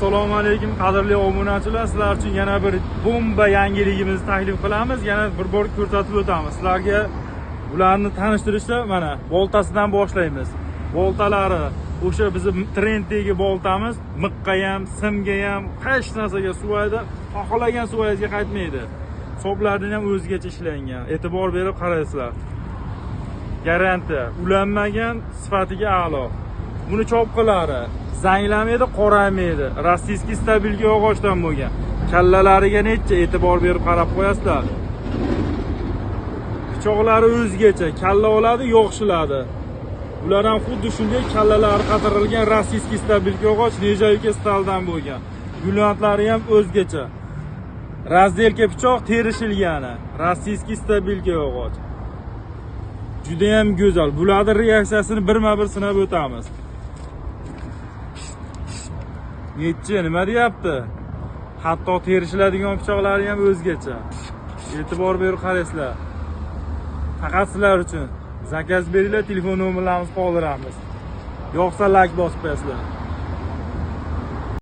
Assalomu alaykum qadrli obunachilar, sizlar uchun yana bir bomba yangiligimizni taklif qilamiz. Yana bir bor ko'rsatib o'tamiz. Sizlarga bularni tanishtirishda mana boltasidan boshlaymiz. Boltalari o'sha bizni trenddagi boltamiz, miqqa ham, simga ham, hech narsaga suvaydi, xohlagan suvayizga qaytmaydi. Soplarini ham o'zgacha ishlangan. E'tibor berib qaraysizlar. Garantiya, ulanmagan, sifatiga a'lo. Buni chopqilari zanglamaydi, qoraymaydi. Rossiyskiy stabilga yog'ochdan bo'lgan. Kallalariga necha e'tibor berib qarab qo'yasizlar. Pichoqlari o'zgacha, kalla oladi, yog'shiladi. Ular ham xuddi shunday kallalari qatirilgan rossiyskiy stabilga yog'och, nержавейка staldan bo'lgan. Gullantlari ham o'zgacha. Razdelka pichoq terishilgani, rossiyskiy stabilka yog'och. Juda ham go'zal. Bularning reaksiyasini birma-bir sinab o'tamiz. Necha nima deyapti? Hatto terishiladigan pichoqlari ham o'zgacha. E'tibor berib qaraysizlar. Faqat sizlar uchun. Zakaz beringlar, telefon nomerlarimizni qoldiramiz. Yoqsa like bosib qo'yasizlar.